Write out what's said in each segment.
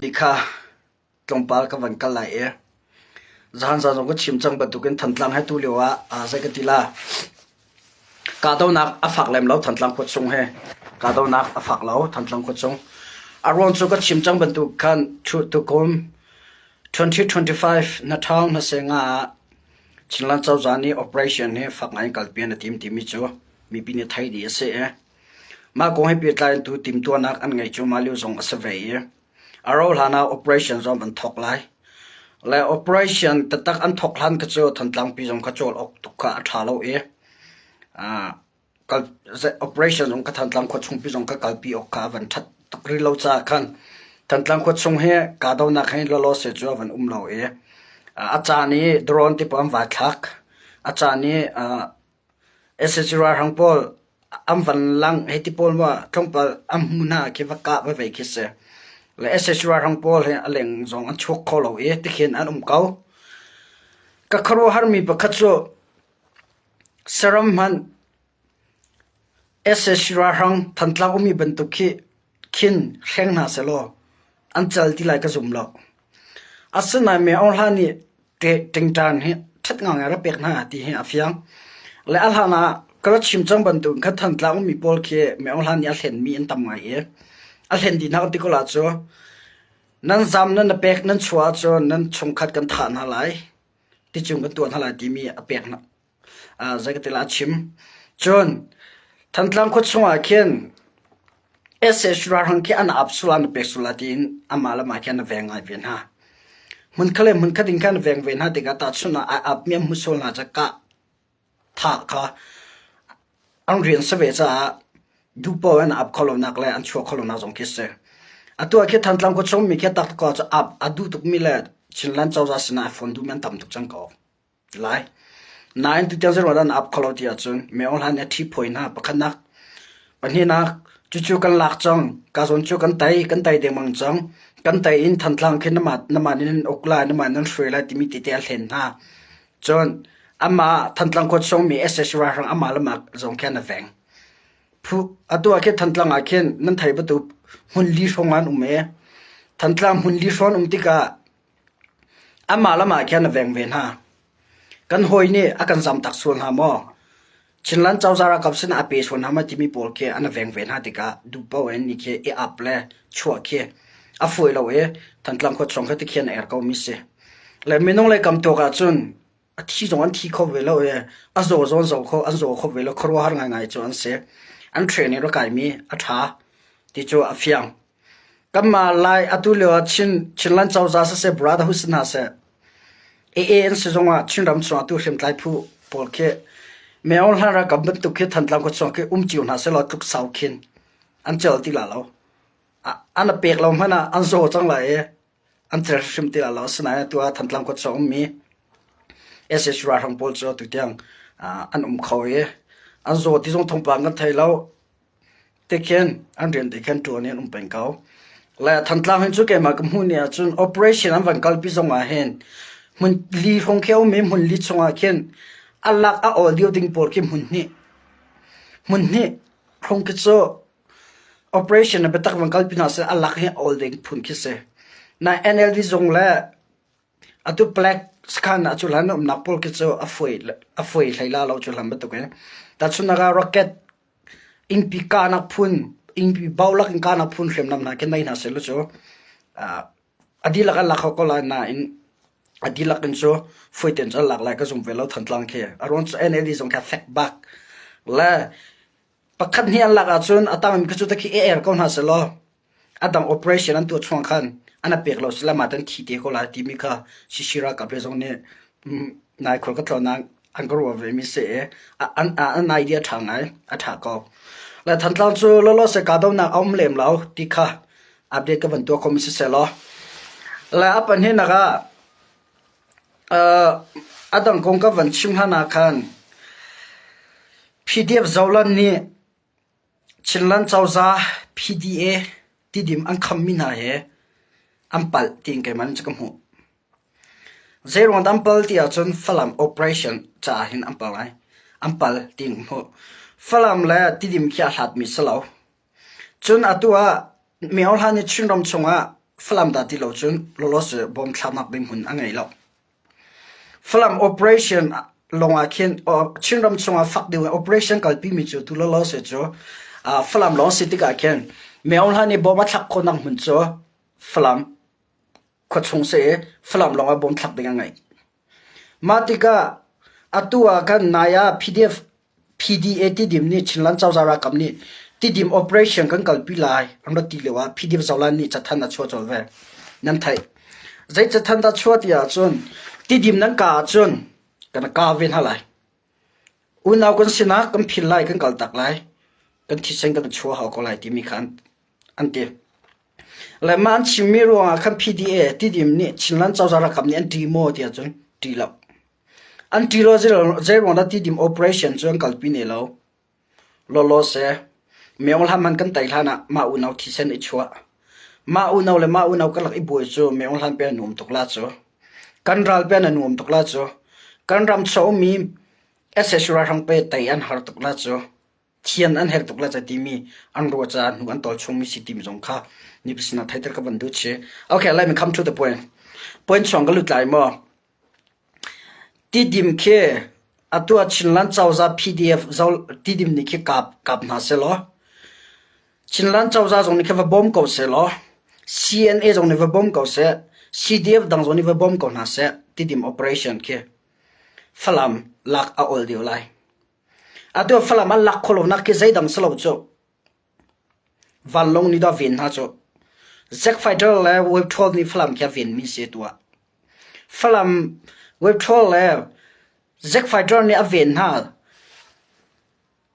Ti kha tlawmpal ka van kal lai i zahan zan zong ka chim cang bantukin Thantlang he tulio ah zei ka ti la kahdohnak a fak lem lo Thantlang khua chung he kahdohnak a fak lo Thantlang khua chung. A ruang cu ka chim cang bantuk khan tukum 2025 na ṭhawng na senga ah Chinland cozah nih operation hi fak ngai in kalpi an i tim timi cu mipi nih theih dih a si i Mah kong he pehtlai in tu timhtuahnak an ngeih cu mah lio zong a si ve i a rauh hlan ah operation zong an thawk lai. Le operation taktak an thawk hlan kha cu Thantlang pi zong kha cawl awk tuk kha a ṭha lo i kal operation zong kha Thantlang khua chung pi zong kha kalpi awk kha a van ṭhat tuk rih lo caah khan Thantlang khua chung hi kahdohnak hi lawlaw se cu a van um lo i a caan i drone ti pawl an vai thlak. A caan i Sac ralhrang pawl an van lang hei ti pawl maw tlawmpal an hmu hna khi va kah va vei khi si. Le sac ralhrang pawl hi a leng zong an chuak kho lo i tikhin an um ko. Ka khuaruahharmi pakhat cu saram hmanh sac ralhrang Thantlang ummi bantuk khi khin hreng hna sehlaw an cal ti lai ka zum lo. Asinain Myo Aung Hla nih ṭingṭan hi ṭhat ngangai rak pek hna ti hi a fiang. Le a hlan ah ka rak chim cang bantuk kha Thantlang ummi pawl khi Myo Aung Hla nih a hlenmi an tam ngai i a hlen dih hna kan ti ko la cu nan zam nan na pek nan chuah ahcun nan chungkhat kan thah hna lai ticung kan tuah hna lai timi a pek hna zei ka ti la a chim. Cun Thantlang khua chungah khin sac ralhrang khi an ap sual an pek sual lai tiin amah le mah khi an veng ngai ve hna. Hmunkhat le hmunkhat in khan veng ve hna tikah tahchunh ah ai ap mi an hmu sual hna ca kah thah kha an rian si ve caah duhpoh in ap kho lonak le an chuah kho lonak zong khi si. Atu ah khi Thantlang khua chung mi khi tak ko cu ap a duh tuk mi le Chinland cozah sinah a phone duh mi an tam tuk cang ko. lai. Nain tutiang zeiruang dah na ap kho lo ti ahcun Myo Hlan nih a ṭhiphawi hna. Pakhatnak, pahnihnak, cucu kan lak cang, ka zawn cu kan tei, kan tei dengmang cang. Kan tei in Thantlang khi namah namah nih nan uk lai, namah nan hruai lai timi tete a hlen hna. Cun amah Thantlang khua chungmi sac ralhrang amah le mah zong khan a veng. Phu atu ah khin Thantlang ah khin nan thei bantuk hmun li hrawng an um i Thantlang hmun li hrawng an um tikah Amah le amah khin a veng ve hna. Kan hawi nih a kan zamtak sual hna maw? Chinland cozah ralkap sinah a pe sual hna maw timi pawl khi an veng ve hna tikah duhpoh in ni khi i ap le chuah khi a fawi lo i Thantlang khua chung khi tikhian a er komi si. Le minung lei kam tuak ahcun a thi zong an thi kho ve lo i a zaw zong zaw kho an zaw kho ve lo khuaruahhar ngaingai cu an si. An training rak kaimi a ṭha ti cu a fiang. Kanmah Lai atu lio ah Chin Chinland cozah siseh Brotherhood si hna seh AA an si zongah Chinram chungah tu hriamtlai phu pawl khi Myo Hlan ralkap bantuk khi Thantlang khua chung khi um cio hna sehlaw tluk sau khin an cel ti la lo. An a pek lo hmanh ah an zaw cang lai i an cel hrim ti la lo. Asinain atu ah Thantlang khua chung ummi sac ralhrang pawl cu atu tiang an um kho i an zaw ti zong thawngpang kan thei lo. Tikhin an rian te khan ṭuan in an um peng ko. Le Thantlang hin cu keimah ka hmuh ni ahcun operation an van kalpi zong ah hin hmun li hrawng khi a um i hmun li chungah khin a lak a awl deuh ding pawl khi hmun hnih. Hmun hnih hrawng khi cu operation a biatak van kalpi hna seh a lak hi a awl ding phun khi si. Na NLD zung le Atu palek sakhan ah cuhlan a umnak pawl khi cu a fuai a fuai hlei la lo cuhlan bantuk in. Tahchunhnak ah rocket innpi kahnak phun, innpi bolak in kahnak phun hriamnam hna khi nei hna sehlaw cu a dihlak an lak kho ko lai nain a dihlak in cu fuai tein cu an lak lai ka zum ve lo Thantlang khi. A ruang cu NLD zong khi a fek bak. Le pakhat hnih an lak ahcun a tangmi khi cu takhi i er ko hna sehlaw a dang operation an tuah chung khan an a pek lo sila mah tan thi te ko lai timi kha CC ralkap le zong nih nai khual ka tlawn an ka ruah ve mi si i an an idea ṭha ngai a ṭha ko le Thantlang cu lolo se kahdohnak a um lem lo ti kha update ka van tuah khomi si seh law le a pahnihnak ah a dang kong ka van chim hlan ah khan PDF Zoland nih Chinland cozah PDA Tidim an khammi hna hi an palh tiin keimah nih cun ka hmuh. Zeiruang dah an palh ti ahcun Falam operation caah hin an palh lai. An palh tiin ka hmuh. Falam le Tidim khi a hlatmi si lo. Cun atu ah Myo Hlan i Chinram chungah Falam dah ti lo cun lawlaw bom thlaknak ding hmun a ngei lo. Falam operation lawng ah khin Chinram chungah fak deuh in operation kalpi mi cu tu lawlaw se cu Falam lawng si tikah khin Myo Hla nih bom a thlak khawhnak hmun cu Falam khuachung si i Falam lawng ah bom thlak ding a ngei. Mah tikah atu ah khan nai ah PDF PDA Tidim nih Chinland cozah ralkap nih Tidim operation kan kalpi lai an rak ti lio ah PDF Zoland nih cathanh a chuah colh ve. Nan theih. Zei cathanh dah chuah ti ahcun Tidim nan ka ahcun kan ka ve hna lai. Unau kan sinah kan phil lai kan kaltak lai. Kan thisen kan chuah hau ko lai timi kha an ti. Le mah an chimmi ruangah khan PDA Tidim nih Chinland cozah ralkap nih an ṭih maw ti ahcun ṭih lo. An ṭih lo zeiruang dah Tidim operation cu an kalpi ne lo. Lawlaw seh. Myo hlan hmanh kan tei hlan ah mah unau thisen i chuah. Mah unau le mah unau karlak i buai cu myo hlan pe a nuam tuk la cu. Kan ral pe a nuam tuk la cu. Kan ram chuah ummi sac ralhrang pe tei an har tuk la cu. Thian an herh tuk la ca timi an ruah caah hnu an tawl chungmi si timi zong kha nipi sinah theiter ka van duh chih. Okay, let me come to the point. Point chuang ka lut lai maw? Tidim khi atu ah Chinland cozah PDF Tidim nih khi kap kap hna sehlaw Chinland cozah zong nih khin va bawm ko sehlaw CNA zong nih va bawm ko seh, CDF dang zong nih va bawm ko hna seh, Tidim operation khi Falam lak a ol deuh lai. Atu ah Falam an lak khawh lonak khi zeidang si lo cu. Vanlawng nih dah ven hna cu. Zack Fighter le Wave 12 nih Falam khi a venmi si tu ah. Falam Wave 12 le Zack Fighter nih a ven hna.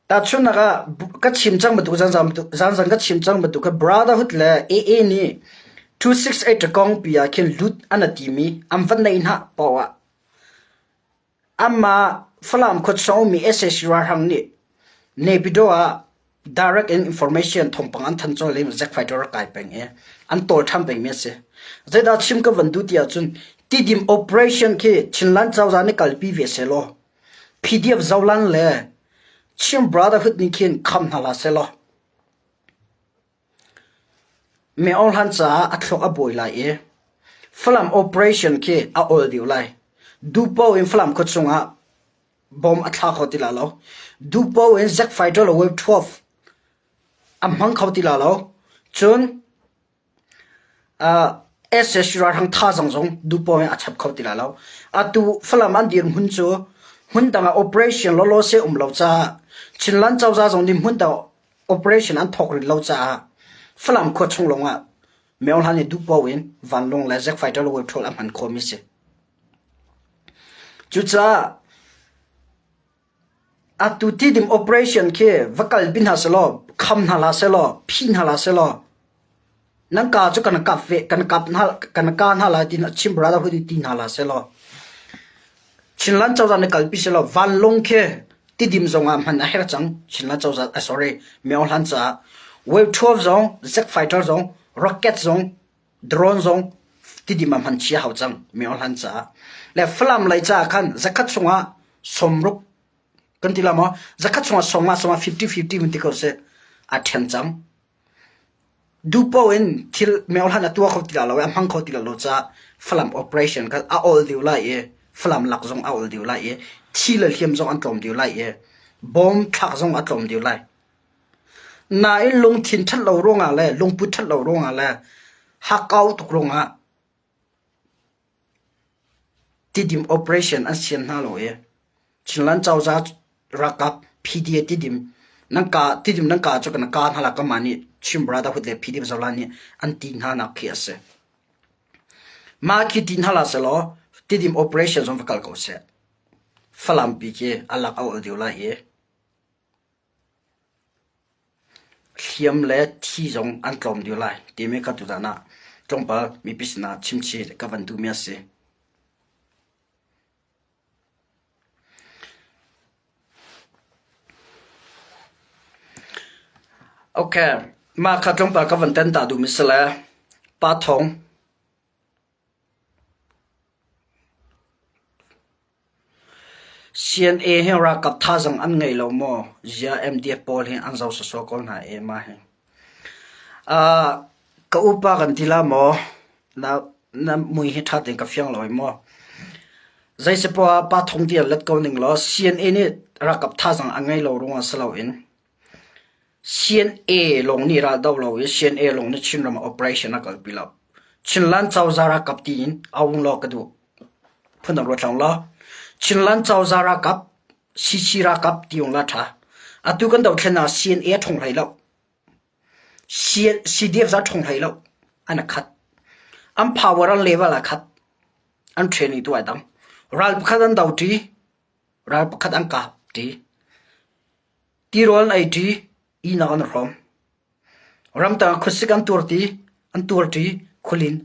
Tahchunhnak ah ka chim cang bantuk zanzan ka chim cang bantuk kha Brotherhood le AA nih 268 kong pi ah khin lut an timi an van neih hna poah ah Amah Falam khuachung ummi sac ralhrang nih Naypyidaw ah direct in information thawngpang an thanh colh i Zack Fighter rak kai peng i an tawl ṭhan pengmi a si. Zeidah chim ka van duh ti ahcun Tidim operation khi Chinland cozah nih kalpi ve sehlaw PDF Zoland le Chin Brotherhood nih khin kham hna hlah sehlaw Myo Hlan caah a thluak a buai lai i Falam operation khi a awl deuh lai. Duhpoh in Falam khuachung ah bom a thla kho ti lai lo. Duhpoh in Zack Fighter le Wave 12 a hmang kho ti lai lo. Cun sac ralhrang thazaang zong duhpoh in a chap kho ti lai lo. Atu Falam an dirhmun cu hmundang ah operation lawlaw se um lo caah Chinland cozah zong nih hmundang Operation an thawk rih lo caah Falam khua chung lawngah Myo Hlan i duhpoh in vanlawng le jet fighter le ṭhawl a hman khawhmi si. Cucaah atu Tidim operation khi va kalpi hna selaw, kham hna hlah selaw, phih hna hlah selaw, nan ka cu kan kap ve, kan kap hna, kan ka hna lai ti Chin Brotherhood nih ti hna hlah selaw, Chinland cozah nih kalpi selaw vanlawng khi Tidim zong ah hman a herh cang. Chinland cozah, uh, sorry, Myo Hlan caah Wave 12 zong, Jet fighter zong, rocket zong, drone zong Tidim ah hman chia hau cang Myo Hlan caah. Le Falam lei caah khan zakhat chungah sawmruk kan ti la maw? Zakhat chungah sawmnga sawmnga 50-50 mun ti ko seh a ṭhen cang. Duhpoh in thil myohlan a tuah kho ti lai lo i a hmang kho ti lai lo caah Falam operation kha a awl deuh lai i Falam lak zong a awl deuh lai i thi le hliam zong an tlawm deuh lai i bawm thlak zong a tlawm deuh lai. Nain lungthin ṭhat lo ruangah le lungput ṭhat lo ruangah le hakkau tuk ruangah Tidim operation an sian hna lo i Chinland cozah ralkap PDA Tidim nan ka Tidim nan ka cu kan ka hna la kanmah nih Chin Brotherhood le PDF Zola nih an ti hna nak khi a si. Mah khi ti hna la selaw Tidim operation zong va kal ko seh. Falam pi khi a lak a ol deuh lai i Hliam le thi zong an tlawm deuh lai timi kha tuzaan ah tlawmpal mipi sinah chimchih ka van duhmi a si. Okay, mah kha tlawmpal ka van ten ta duhmi si le Pa Thawng CNA hi ralkap thazaang an ngei lo maw? Ziah MDF pawl hi an zoh sawsawh ko hna e mah hi. Ka upa kan ti la maw? Na na mui hi ṭha tein ka fiang lo i maw? Zeisipoah pa thong ti let ko ning law CNA nih ralkap thazaang a ngei lo ruangah si loin CNA lawng nih ral do lo i CNA lawng nih Chinram ah operation a kalpi lo. Chinland cozah ralkap tiin aung law ka duh. Phundang ruat hlah law. Chinland cozah ralkap CC ralkap ti ung la ṭha. Atu kan dothlen ah CNA a ṭhong hlei lo. CDF za ṭhong hlei lo. An a khat. An power an level a khat. An training tu ai dang. Ral pakhat an do ṭi. Ral pakhat an kap ṭi. Tirawl an ei ṭi. Ihnak an hrawm. Ramtang ah khuasik an tuar ṭi. An tuar ṭi. Khualin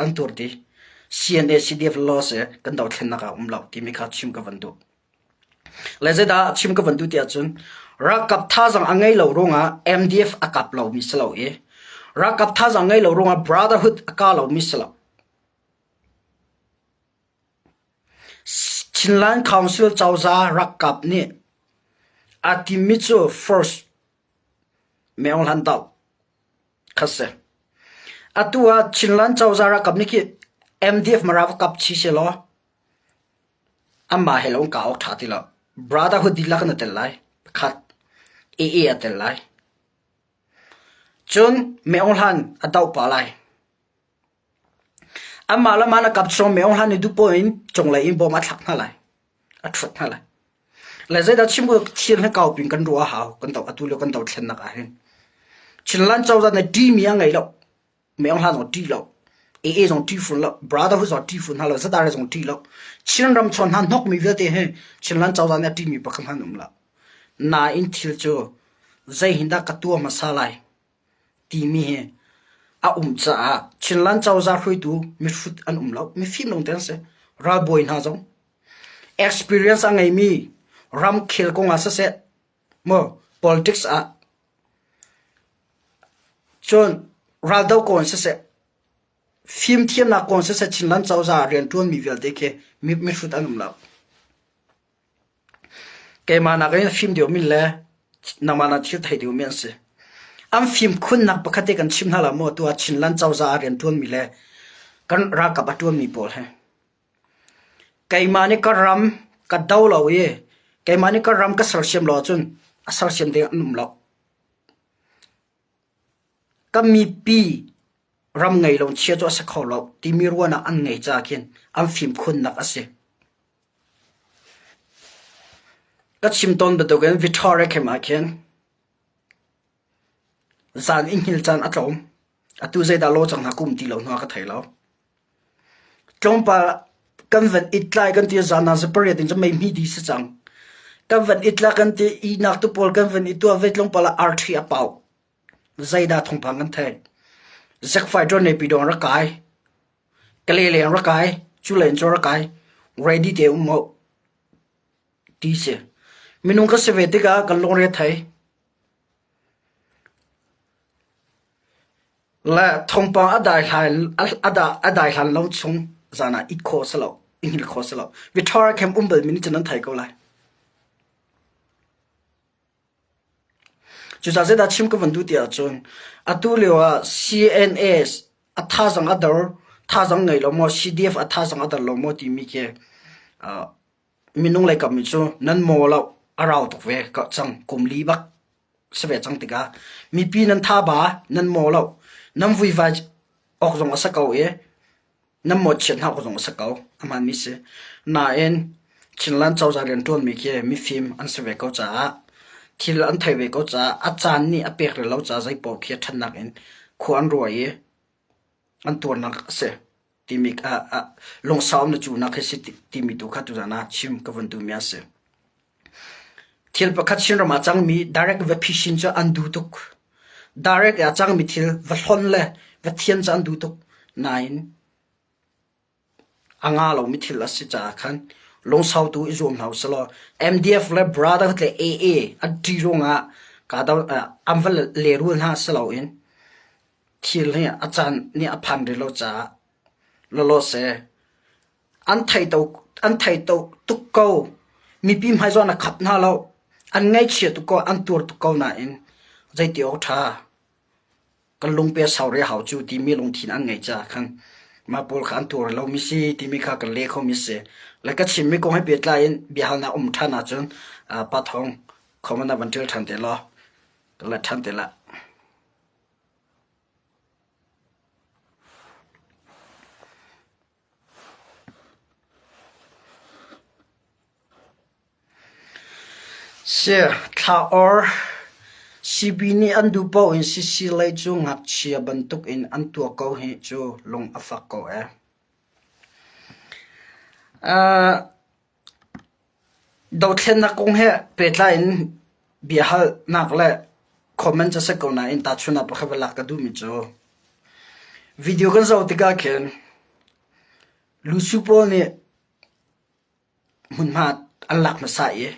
an tuar ṭi. CNA CDF law seh kan dothlennak ah um lo timi kha chim ka van duh. Le zeidah chim ka van duh ti ahcun ralkap thazaang a ngei lo ruangah MDF a kap lomi si lo i ralkap thazaang ngei lo ruangah Brotherhood a ka lomi si lo. Chinland Council cozah ralkap nih aa timmi cu first Maung Hlan doh kha si. Atu ah Chinland cozah ralkap nih khi MDF Mara va kap chih sehlaw Anmah he lawng kaa awk ṭha ti lo. Brotherhood dihlak in a tel lai. Pakhat. AA a tel lai. Cun Maung Hlan a doh pah lai. Anmah le mah na kap chung Maung Hlan nih duhpoah in cunglei in bom a thlak hna lai. A ṭhuat hna lai. Le zeidah chim u thil hi kau pin kan ruah a hau. Kan do atu lio kan dothlennak ah hin. Chinland cozah nih ṭihmi a ngei lo. Maung Hlan zong ṭih lo. AA zong ṭih fun lo. Brotherhood zong ṭih fun hna lo. ZRA zong ṭih lo. Chinram chawn hna hnokmi vialte hi Chinland cozah nih a ṭihmi pakhat hmanh um lo. Nain thil cu zei hin dah ka tuah hmasa lai timi hi a um caah Chinland cozah hruaitu mihrut an um lo. Mifim lawng te an si. Ralbawi hna zong experience a ngeimi ramkhel kong ah siseh maw politics ah Cun raldo kawn siseh, fimthiamnak kawn siseh Chinland cozah ah rianṭuanmi vialte khi mihrut an um lo. Keimah nakin fim deuhmi le nangmah nak thil thei deuhmi an si. An fimkhunnak pakhat te kan chim hna la maw tu ah Chinland cozah ah rianṭuanmi le kan ralkap a ṭuanmi pawl hi. Keimah nih ka ram ka do lo i keimah nih ka ram ka sersiam lo ahcun a sersiam ding an um lo. Ka mipi ram ngei lo chia cu a si kho lo timi ruahnak an ngei caah khin an fimkhunnak a si. Ka chim tawn bantukin Victoria camp ah khin zan i hngilh caan a tlawm. Atu zeidah law cang hna kum ti lo hnu ah ka thei lo. Tlawmpal kan van it lai kan ti zan ah pariat in cun mei hmi dih si cang. Kan van it la kan ti ihnak tu pawl kan van i tuah ve tlawmpal ah arṭhi a pau. Zeidah thawngpang kan theih. Zakfai ṭuan nei pi dawng rak kai. Kale leng rak kai. Cu len cu rak kai. Ready te um ho. Ti si. Minung ka si ve tikah kan lungre thei. Le thawngpang a dai hlan lo chung zan ah it khawh a si lo, i hngilh khawh a si lo. Victoria camp um balmi nih cun an thei ko lai. Cucaah zeidah chim ka van duh ti ahcun atu lio ah CNA a thazaang a dor, thazaang ngei lo maw, CDF a thazaang a dor lo maw timi khi minung lei kam mi cu nan maw lo a rau tuk ve cang kum li bak si ve cang tikah mipi nan tha ba nan maw lo nan vuivai awk zong a si ko i nan mawhchiat hna awk zong a si ko a hmaanmi si nain Chinland cozah rianṭuanmi khi mifim an si ve ko caah thil an thei ve ko caah a caan nih a pek rih lo caah zeipaoh khi a ṭhatnak in khua an ruah i an tuarnak a si timi lungsau na cunak hi si timi tu kha tuzan ah chim ka vun duhmi a si. Thil pakhat Chinram ah cangmi direct va phisin cu an duh tuk. Direct ah cangmi thil va hlon le va thian cu an duh tuk. Nain a nga lomi thil a si caah khan lungsau tu i zuam hna usih law MDF le Brotherhood le AA an ṭih ruangah an va lehrul hna si loin thil hi a caan nih a phan rih lo caah lawlaw seh an thei tuk ko. Mipi hmai zawn a khap hna lo. An ngaihchia tuk ko, an tuar tuk ko nain zeiti awk ṭha. Kan lungpe sau re hau cu timi lungthin an ngei caah khan mah pawl kha an tuar lomi si timi kha kan le khomi si. Le ka chimmi kong he pehtlai in biahalnak um ṭhan ahcun Pa Thawng comment ah van ṭial ṭhan te law ka let ṭhan te la. Thla-awr CB nih an duh paoh in CC lei cu ngakchia bantuk in an tuah ko hi cu lung a fak ko ee. Dothlennak kong he pehtlai in biahalnak le comment cu a si ko nain tahchunhnak pakhat va lak ka duhmi cu video kan zoh tikah khin lusu pawl nih hmunhma an lak hmasa i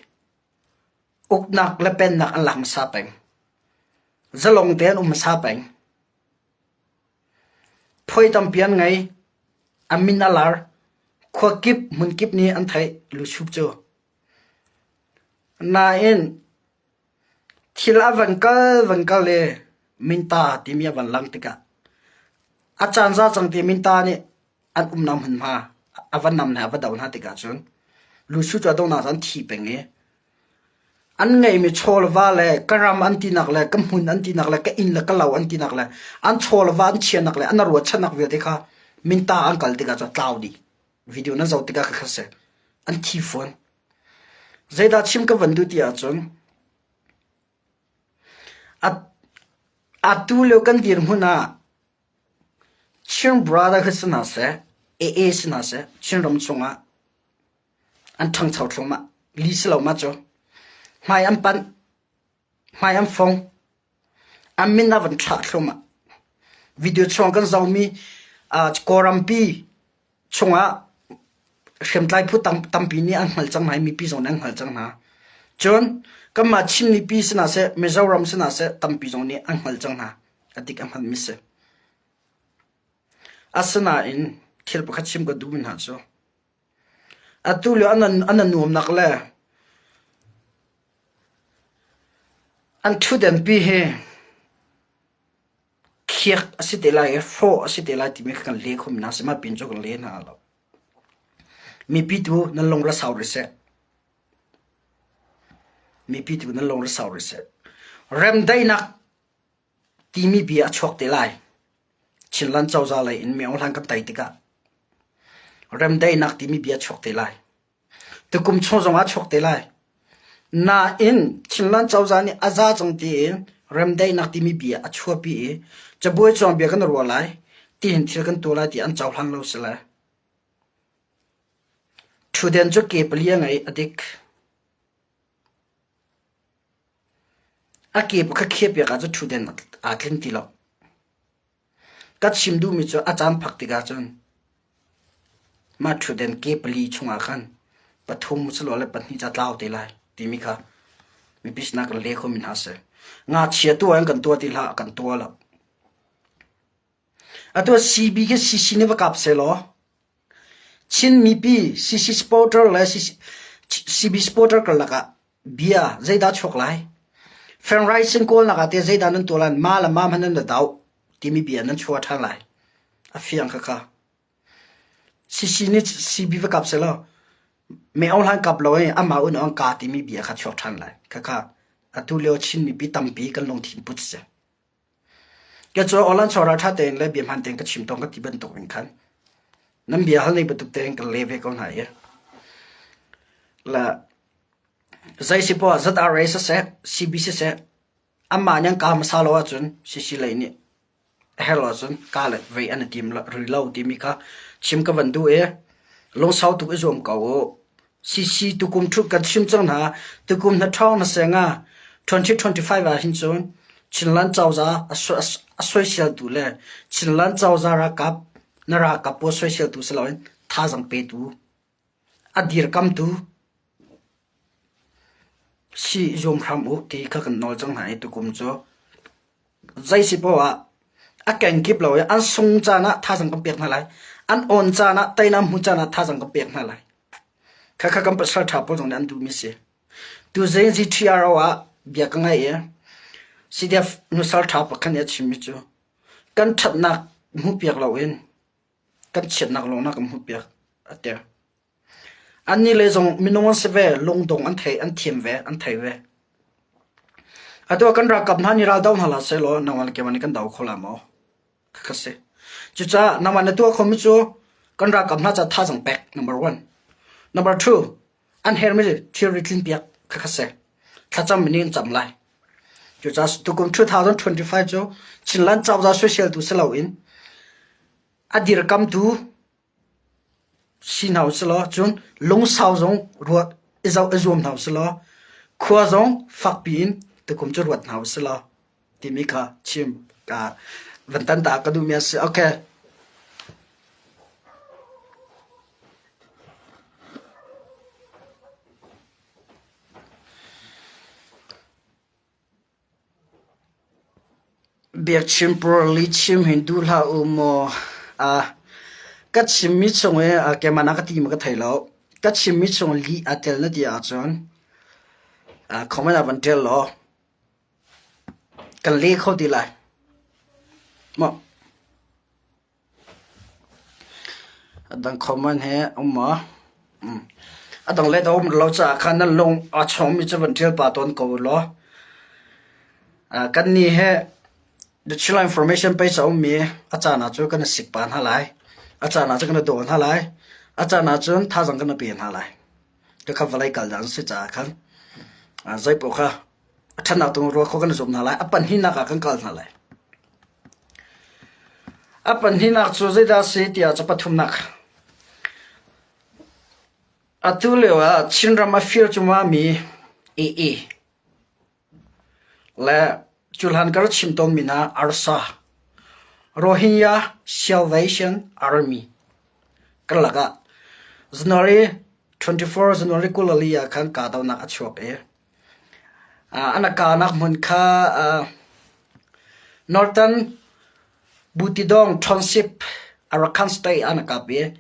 uknak le pennak an lak hmasa peng. Zalong tein um hmasa peng. Phuai tampi an ngei. A min a lar. Khua kip hmun kip nih an theih lusup cu. Nain thil a van kal van kal i minta timi a van lang tikah a caan za cang ti minta nih an umnak hmunhma a va nam hna a va doh hna tikah cun lusu cu a donghnak ah an thi peng i an ngeihmi chaw le va le ka ram an tinak le ka hmun an tinak le ka inn le ka lo an tinak le an chaw le va an chiahnak le an ruahchannak vialte kha minta an kal tikah cun a tlau dih. Video na zoh tikah kha si. An thi fawn. Zeidah chim ka van duh ti ahcun atu lio kan dirhmun ah Chin Brotherhood si hna seh, AA si hna seh, Chinram chungah an ṭhangcho thluahmah. Li si lo ma cu. Hmai an panh, hmai an fong, an min a van thlah thluahmah. Video chung kan zohmi uh, Kawlrampi chungah hriamtlai phu tam, tampi nih an hngalh cang hna i mipi zong nih an hngalh cang hna. Cun kanmah Chin mipi si hna seh, Mizoram si hna seh, tampi zong nih an hngalh cang hna. A dik a hmanmi si. Asinain thil pakhat chim ka duhmi hna cu atu lio an an nuamnak le an ṭhutdenpi hi khiak a si te lai i hrawh a si te lai timi kha kan le khomi hna si. Mah pin cu kan le hna lo. Mipi tu nan lung ra sau rih seh. Mipi tu nan lung ra sau rih seh. Remdaihnak timi bia a chuak te lai. Chinland cozah lei in Myo Hlan kan tei tikah remdaihnak timi bia a chuak te lai. Tukum chung zongah a chuak te lai. Nain Chinland cozah nih a za cang tiin remdaihnak timi bia a chuahpi i cabuai cuang bia kan ruah lai, tihin thil kan tuah lai ti an cohlang lo si le. Ṭhutden cu ke pali a ngei a dik. A ke pakhat khiahpiak ahcun ṭhutden aa tling ti lo. Ka chim duhmi cu a caan phak tikah cun mah ṭhutden ke pali chungah khan pathum silole pahnih ca tlau te lai timi kha mipi sinah kan le khomi hna a si. Ngakchia tuah in kan tuah ti hlah, kan tuah lo. Atu ah CB khi CC nih va kap sehlaw Chin mipi CC supporter le CB supporter karlak ah bia zeidah chuak lai? Fenraisen kawlnak ah teh zeidah nan tuah lai? Ma le ma hmanh nan i doh timi bia nan chuah ṭhan lai. A fiang khakha. CC nih CB va kap sehlaw Me Aung Hlaing kap lo i amah un Aung ka timi bia kha chuak ṭhan lai. Khakha atu lio Chin mipi tampi kan lungthin put si. Ka cu awlan chawra ṭha tein le bia hmaan tein ka chim tawn ka ti bantuk in khan nan bia hal nei bantuk tein ka le ve ko hna i la zei si poah ZRA siseh CB siseh anmah nih an ka hmasa lo ahcun CC lei nih a herh lo ahcun ka le vei an i tim rih lo timi kha chim ka van duh i lungsau tuk i zuam ko u. CC tukum ṭhut kan chim cang hna. Tukum na ṭhawng na seng ah 2025 ah hin cun Chinland cozah a soiseltu le Chinland cozah ralkap na ralkap pawl soiseltu si loin thazaang petu a dirkamtu si zuam hram u ti kha kan nawl cang hna i tukum cu zei si poah ah a kenkip lo i an sung caan ah thazaang kan pek hna lai. An awn caan ah teinak hmu caan ah thazaang kan pek hna lai. Khakha kan pasal ṭha pawl zong nih an duhmi si. Tuzing GTRO ah bia ka ngaih i CDF nusal ṭha pakhat nih a chimmi cu. Kan ṭhatnak hmuhpiak loin kan chiatnak lawng na kan hmuhpiak a ti. Annih le zong minung an si ve, lungdong an thei, an thiam ve, an thei ve. Atu ah kan ralkap hna nih ral do hna hlah sehlaw nangmah le keimah nih kan do kho lai maw? Khakha si. Cucaah nangmah na tuah khomi cu kan ralkap hna ca thazaang pek, number one. Number two, an herhmi thilri tlinpiak khakha si. Thlacam in an cam lai. Cucaah tukum 2025 cu Chinland cozah soiseltu si loin a dirkamtu si hna usilaw cun lungsau zong ruat i zoh i zuam hna usilaw khua zong fakpi in tukum cu ruat hna usilaw timi kha chim ka van tan ta ka duhmi a si. Okay. Biachim lihchim hin duh hlah u maw? Ka chimmi chung i keimah na ka ti maw ka thei lo. Ka chimmi chung lih aa tel na ti ahcun comment ah van ṭial law kan leh kho ti lai. Maw? A dang comment hi um maw? A dang let a um lo caah khan nan lung aa chawngmi cu van ṭial pah tawn ko u law. Kannih hi the Chila information page a ummi a caan ah cun kan i sik pah hna lai. A caan ah cun kan i daw hna lai. A caan ah cun thazaang kan i pe hna lai. Khakha vawlei kal dan si caah khan zeipaoh kha a ṭhatnak tung ruah khawh kan i zuam hna lai. A pahnihnak ah kan kal hna lai. A pahnihnak cu zeidah a si tiah cu pathumnak. Atu lio ah Chinram a fir cuahmahmi AA le cuhlan ka rak chim tawnmi hna ARSA, Rohingya Salvation Army karlak ah January 24, January 24 ah khan kahdohnak a chuak i An a kahnak hmun kha Northern Butidong Township, Arakan State ah an kap i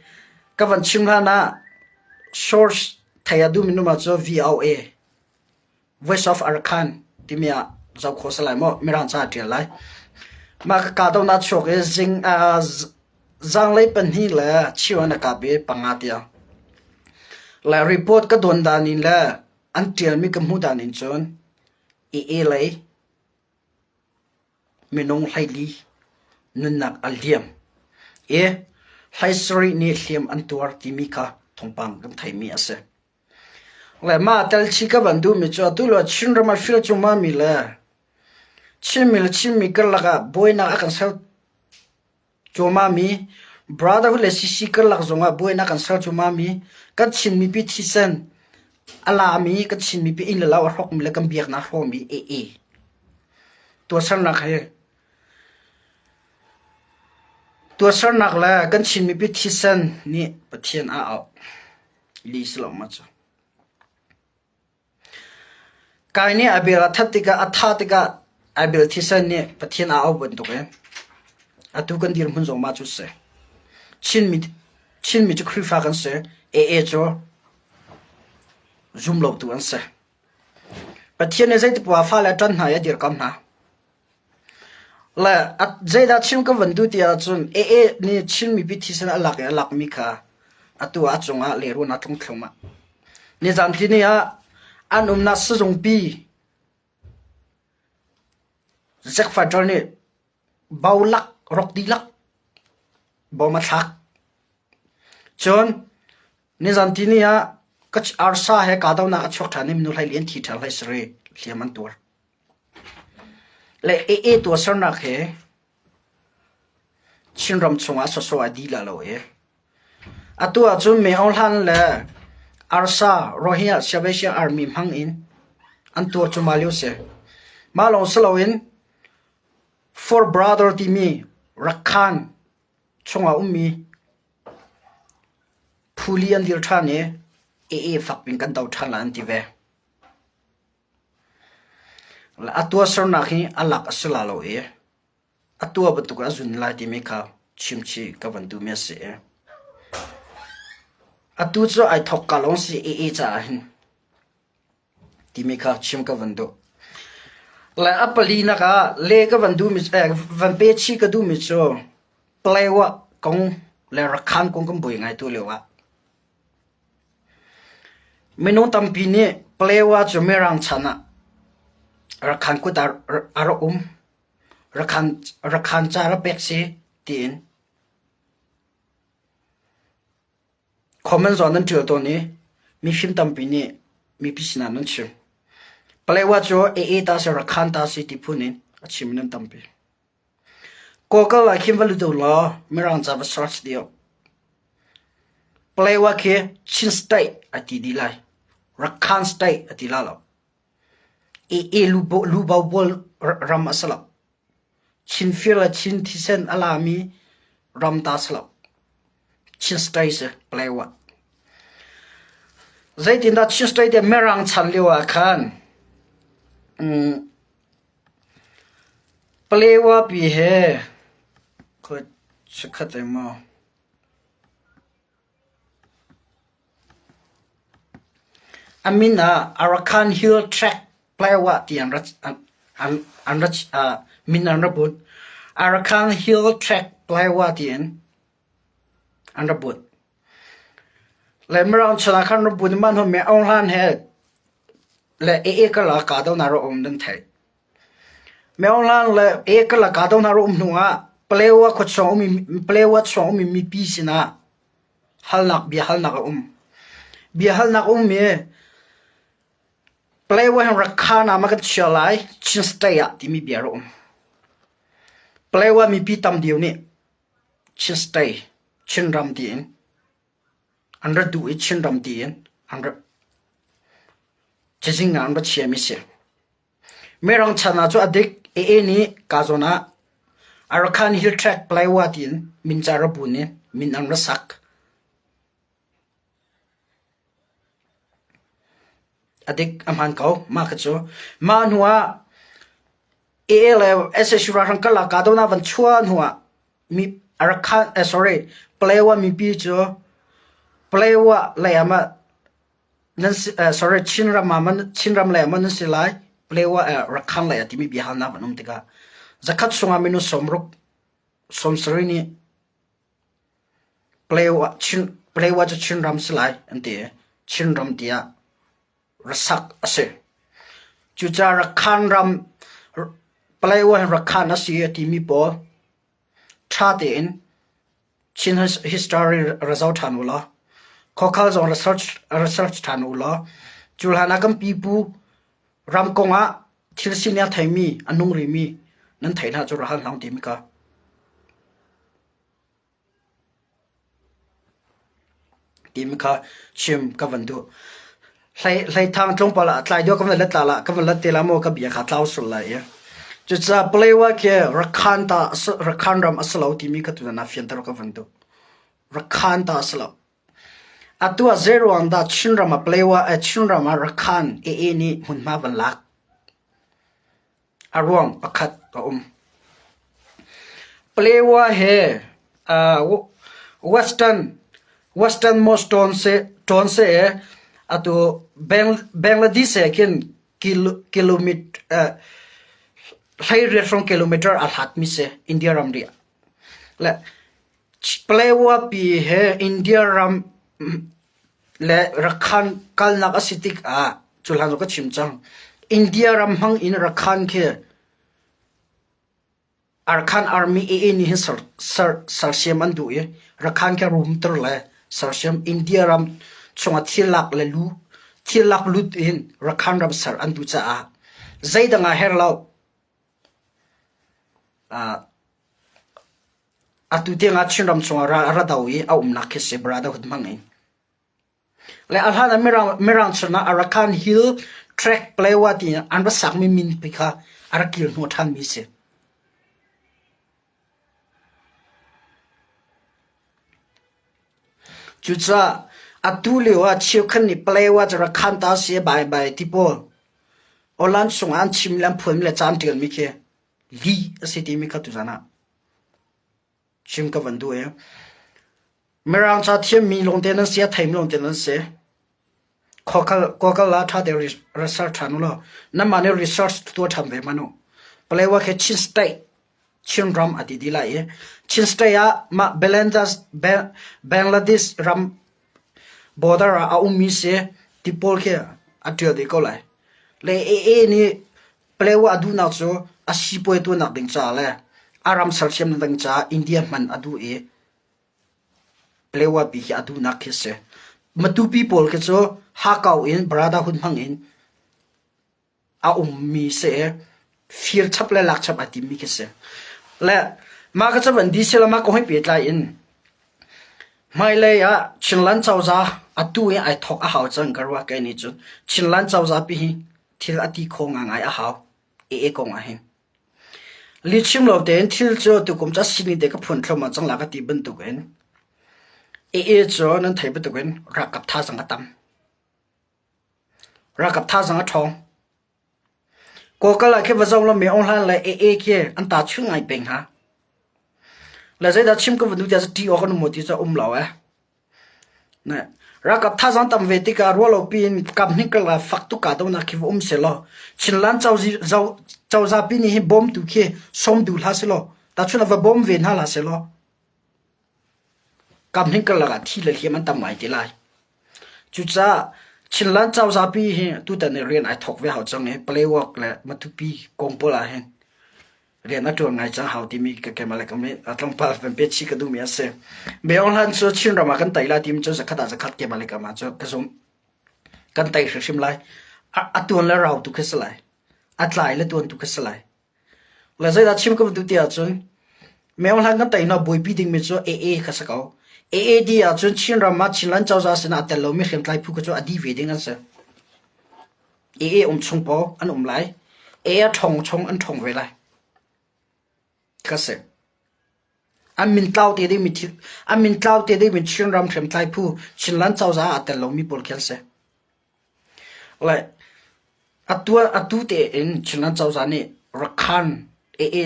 ka van chim hlan ah source thei a duhmi nu cu VOA, Voice of Arakan timi ah zoh khawh si lai maw? Mirang ca a ṭial lai. Mah ka kahdohnak chuak i zing zanglei pahnih le cheu an a kap i panga tiang. Le report ka dawn dan in le An ṭialmi ka hmuh dan in cun AA lei minung 14 nunnak a liam i 17 nih hliam an tuar timi kha thawngpang kan theihmi a si. Le mah telchih ka van duhmi cu atu lio Chinram ah fir cuahmahmi le Chinmi le Chinmi karlak ah buainak a kan ser Cuahmahmi Brotherhood le CC karlak zongah buainak kan ser cuahmahmi kan Chin mipi thisen a lami kan Chin mipi inn le lo a hrawkmi le kan biaknak a hrawmi AA tuahsernak he tuahsernak le kan Chin mipi thisen nih Pathian a auh li si lo ma cu. Kai nih a bel a that tikah a thah tikah Abel thisen nih Pathian a auh bantukin atu kan dirhmun zong mah cu a si. Chinmi, Chinmi cu Khrihfa kan si. AA cu zumlotu an si. Pathian nih zeitipoah fale a ṭan hna i a dirkamh hna. Le zeidah chim ka van duh ti ahcun AA nih Chin mipi thisen a lak i a lakmi kha atu ah a cungah lehrulnak a tlung thluahmah. Nizan tini ah an umnak sizungpi Zack Fighter nih bo lak rok dihlak bom a thlak. Cun nizan tini ah ka arsa he kahdohnak a chuak ṭhan i minu hlei li an thi ṭhan hlei sarih hliam an tuar. Le AA tuahsernak hi Chinram chungah sawsawh a dih la lo i atu ahcun Mei Aung Hlan le Arsa Rohingya Salvation Army hmang in an tuah cuahmah lio si. Mah lawng si loin Four Brother timi Rakhan chungah ummi phuli an dir ṭhan i AA fak piin kan do ṭhan lai an ti ve. A tuahsernak hi a lak a si la lo i a tuah bantuk in a zun lai timi kha chimchih ka van duhmi a si. Atu cu ai thawk ka lawng si AA caah hin timi kha chim ka van duh. Le a palinak ah le ka van duhmi van pe chih ka duhmi cu Palawa kong le Rakhan kong kan buai ngai tu lio ah. Minung tampi nih Palawa cu Mirang chan ah Rakhan kut ah a rak um. Rakhan, Rakhan ca rak pek si tiin Comment zawn nan ṭial tawn i mifim tampi nih mipi sinah nan chim. Paletwa cu AA ta si Rakhan ta si ti phun in a chim nan tampi. Google ah khin va lut u law Mirang ca va search dih. Paletwa khi Chin State a ti dih lai. Rakhan State a ti la lo. AA lubo pawl ram a si lo. Chin fir le Chin thisen a lami ram ta si lo. Chin State si Paletwa. Zeitindah Chin State te Mirang chan lio ah khan um, Paletwa pi he khoi chikkhat emaw A min ah Arakan Hill Tract Paletwa ti an min an ra bunh. Arakan Hill Tract Paletwa tiin an ra bunh. Le Mirang chan ah khan ra bunh i mah hnu me Aung Hlan he le AA karlak kahdohnak ra um nan theih. Me Aung Hlan le AA karlak kahdohnak ra um hnu ah Paletwa khua chung ummi Paletwa chung ummi mipi sinah Halnak biahalnak a um. Biahalnak a um i Paletwa hin Rakhan ah ma kan chia lai Chin State ah timi bia a um. Paletwa mipi tam deuh nih Chin State, Chinram tiin an ra duh i Chinram tiin an ra cazin ah an ra chiami si. Mirang chan ah cu a dik AA nih kaa zawn ah Arakan Hill Tract Paletwa tiin min ca ra bun i min an ra sak. A dik a hmaan ko mah kha cu. Mah hnu ah AA le sac ralhrang karlak kahdohnak van chuah hnu ah mi Arakan eh sorry Paletwa mipi cu Paletwa lei ah mah Nan si, uh, sorry, Chinram ah man, Chinram lei ah man nan si lai, Paletwa eh, Rakhan lei ah timi biahalnak an um tikah zakhat chungah minung 60 70 nih Paletwa Chin Paletwa cu Chinram si lai an ti i Chinram tiah rasak a si. Cucaah Rakhan ram Paletwa hin Rakhan a si a timi pawl ṭha tein Chin history ra zoh ṭhan u law, khuakhal zong research ṭhan u law, cu hlan ah kan pipu ram kong ah thil sining a theimi, a nung rihmi nan theih hna cu ra hal hna u timi ka. Timi kha chim ka van duh. Hleithang tlawmpal ah tlai deuh ka van let la la ka van let te la maw ka bia kha tlau sul lai i. Cucaah Paletwa khi Rakhan ta Rakhan ram a si lo timi kha tutan ah fianter ka van duh. Rakhan ta a si lo. Atu ah zeiruang dah Chinram ah Paletwa eh Chinram ah Rakhan AA nih hmunhma van lak? A ruang pakhat a um. Paletwa he Western Westernmost tawn seh atu Bangladesh he khin kilometer 18 hrawng kilometer a hlatmi si India ramri ah. Le Paletwa pi he India ram le Rakhan kalnak a si tikah cu hlan cu ka chim cang. India ram hmang in Rakhan khi Arkhan Army AA nih hin sersiam an duh i Rakhan khi rumter le sersiam India ram chungah thil lak le lu thil lak lut in Rakhan ram ser an duh caah zeidang ah her lo. Atu tiangah Chinram chungah ral a ra do i a umnak khi si Brotherhood hmang in. Le a hlan ah Mirang, Mirang chungah Arakan Hill Tract Paletwa ti an ra sakmi min pi kha a rak kir hnawh ṭhanmi si. Cucaah atu lio ah cheukhat nih Paletwa cu Rakhan ta si bai bai ti pawl Awlan chungah an chim le an phuanmi le ca an ṭialmi khi lih a si timi kha tuzan ah chim ka van duh i Mirang ca thiammi lawngte nan si, a theimi lawngte nan si. Khuakal ah ṭha tein research ṭhan ulaw nanmah nih research tuah ṭhan ve hmanh u. Paletwa khi Chin State Chinram a ti dih lai i Chin State ah mah Bangladesh ram border ah a ummi si ti pawl khi a ṭial dih ko lai. Le AA nih Paletwa a duhnak cu a sipuai tuahnak ding caah le a ram sersiamnak ding caah India hman a duh i Paletwa pi khi a duhnak khi a si. Matupi pawl khi cu Hakau in Brotherhood hmang in a ummi si i fir chap le lak chap ai timmi khi si. Le mah ka cavan DC le mah kong he pehtlai in hmailei ah Chinland cozah atu i ai thawk a hau cang ka ruah kei nih cun Chinland cozah pi hi thil a ti kho ngangai a hau AA kong ah hin. Lihchim lo tein thil cu tukum cu a sining te ka phun thluahmah cang la ka ti bantukin AA cu nan theih bantukin ralkap thazaang a tam. Ralkap thazaang a ṭhawng. Kawlkal ah khi va zoh law Mi Aung Hlaing le AA khi an ta chung ngai peng hna. Le zeidah chim ka va duh tiah ṭih awk an um maw ti cu a um lo eh. Ralkap thazaang tam ve tikah ruahlopi in kaphnih karlak fak tuk kahdohnak khi va um sehlaw Chinland cozah pi nih hi bawmtu khi sawm duh hlah sehlaw tahchun ah va bawm ve hna hlah sehlaw Kaphnih karlak ah thi le hliam an tam ngai te lai. Cucaah Chinland cozah pi hi tutan i rian ai thawk ve hau cang i Palewak le Matupi kong pawl ah hin rian a ṭuan ngai cang hau timi ka keimah le ka tlawmpal van pet chih ka duhmi a si. Meong hlan cu Chinram ah kan tei lai timi cu zakhat ah zakhat keimah le keimah cu ka zumh. Kan tei hrimhrim lai. A tuan le rau tu khi si lai. A tlai le tuan tu khi si lai. Le zeidah chim ka van duh ti ahcun Meong hlan kan tei hna buaipi dingmi cu AA kha si ko. AAD ahcun Chinram ah Chinland cozah sinah a tel lomi hriamtlai phu kha cu a dih ve ding an si. AA um chung paoh an um lai. AA a ṭhawng chung an ṭhawng ve lai. Kha si. An min tlau te dingmi thil, an min tlau te dingmi Chinram hriamtlai phu Chinland cozah ah aa tel lomi pawl khi an si. Le atu atu tein Chinland cozah nih Rakhan AA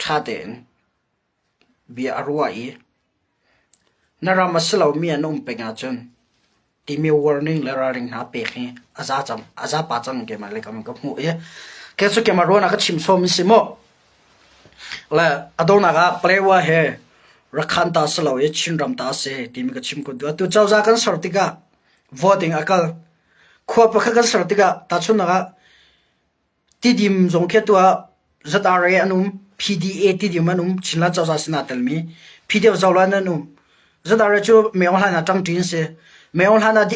ṭha tein bia a ruah i na ram a si lomi an um peng ahcun timi warning le ralring hna pek hi a za cang a za pa cang keimah le kam ka hmuh i kei cu keimah ruahnak ka chim sawm si mu le a donghnak ah Palewa he Rakhan ta si lo i Chinram ta si timi ka chim kun tu atu cozah kan ser tikah voting a kal khua pakhat kan ser tikah tahchunhnak ah Tidim zong khi atu ah ZRA an um, PDA tidim an um, Chinland cozah sin aa telmi. PDF Zolan an um. ZRA cu Meong Hlan ah ṭangṭi an si. Meong Hlan ah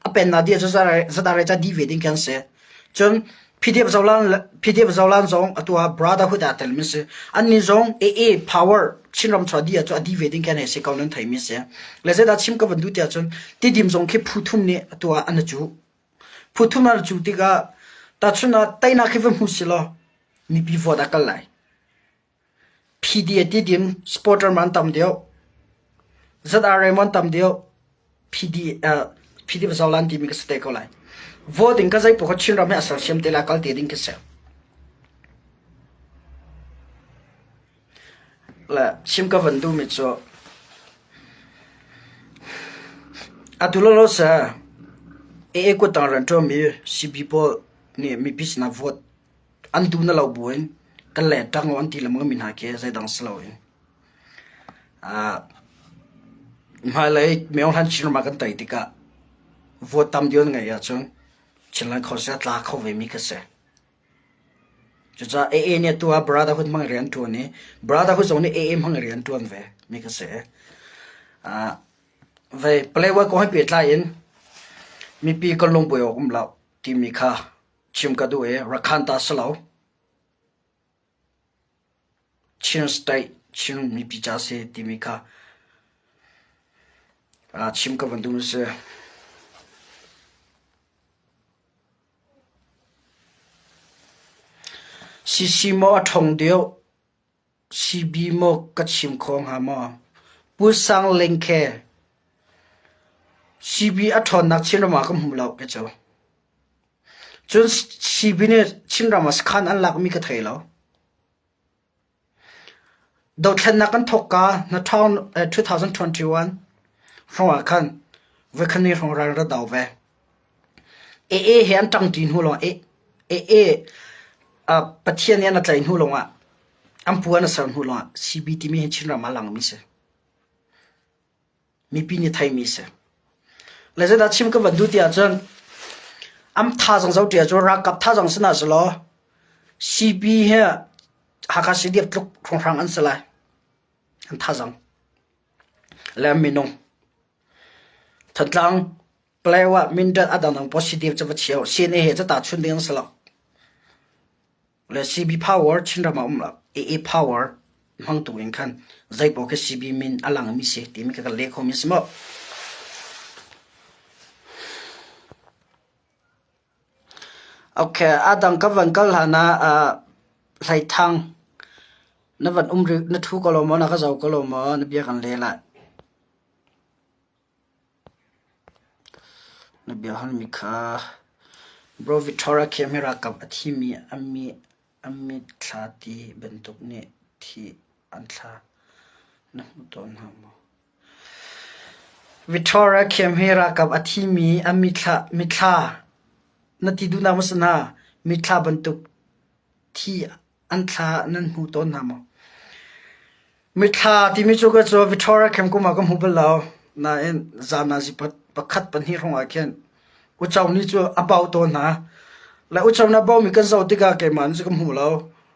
a pennak dih cu ZRA ca dih ve ding khi an si. Cun PDF Zolan PDF Zolan zong atu ah Brotherhood ah telmi si. Annih zong AA power Chinram chuah dih ah cu a dih ve ding khi an si ko nan theimi si. Le zeidah chim ka van duh tiah cun tidim zong khi phu thum nih atu ah an cu. Phu thum an cu tikah tahchun ah teinak hi va hmu silaw mipi vote a kal lai. PDA ti dim supporter man tam deuh. ZRA man tam deuh. PD PD Zolan timi ka si te ko lai. Voting ka zei pawh Chinram hi a sersiam te lai kal te ding ka si. Le chim ka van duhmi cu atu lawlaw seh AA kuttang rianṭuanmi CB pawl nih mipi sinah vote an duh na lo buin kan le ṭang an ti lengmang mi hna khi zeidang si loin hmailei Myo Hlan Chinram ah kan tei tikah vote tam deuh an ngeih ahcun Chinland Council a tla kho vemi khi si. Cucaah AA nih atu ah Brotherhood hmang in rian a ṭuan i Brotherhood zong nih AA hmang in rian a ṭuan ve mi ka si. Uh, vei Palewa kong he pehtlai in mipi kan lungbuai awk um lo timi kha chim ka duh i Rakhan ta si lo. Chin State Chin mipi ca si timi kha uh, chim ka van duh si. CC maw a ṭhawng deuh, CB maw ka chim kho hnga maw? Pu Sang Ling khe CB a ṭhawnnak Chinram ah ka hmu lo kei cu. Cun CB nih Chinram ah sakhan an lakmi ka thei lo. Dothlennak kan thawkka na 2021 hrawng ah khan. Voikhat ni hrawng ral ra do ve. AA he an ṭangṭi hnu lawng AA Pathian nih an a tlaih hnu lawngah an pu an a ser hnu lawngah CB timi hi Chinram ah a langmi si. Mipi nih theimi si. Le zeidah chim ka van duh ti ahcun am thazaang zoh ṭi ahcun ralkap thazaang si hna selaw CB hi Hakha CDF tluk hrawnghrang an si lai. An thazaang le an minung. Thantlang Palawa Mindat a dangdang pawl CDF cu va chia u. CNA he cu tahchunh ding an si lo. Le CB power Chinram ah um lo. AA power hmangtu in khan zeipaoh khi CB min a langmi si timi kha kan leh khomi si maw? Okay, a dang ka van kal hlan ah uh, Hleithang na van um rih na thu ko lo maw na ka zoh ko lo maw na bia kan leh lai. Na bia halmi kha Bro Victoria Camp hi ralkap a thimi an mitthla ti bantuk nih thi an thla na hmu tawn hna maw? Victoria Camp hi ralkap a thimi an mitthla na ti duhnak maw si hna? Mitthla bantuk thi an thla nan hmu tawn hna maw? Mithla timi cu ka cu Victoria Camp kum ah ka hmu bal lo. Nain zan zi pakhat pahnih hrawng ah khin uco nih cu a bau tawn hna. Le uco na baumi kan zoh tikah keimah nih cu ka hmu lo.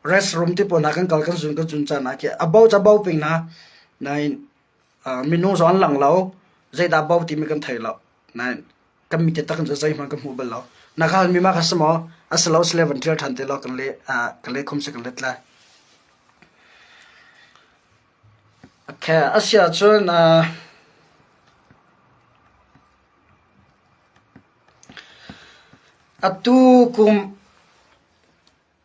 Restroom ti pawl hna kan kal kan zun kan zun caan ah khi a bo ca bo ping hna. Nain minung zong an lang lo. Zeidah bo timi kan thei lo. Nain kan mi taktak in zeihmanh kan hmu bal lo. Na ka halmi ma kha si maw? A si lo sile van ṭial ṭhan te law kan le kan le khum si kan let lai. Okay, a si ahcun atu kum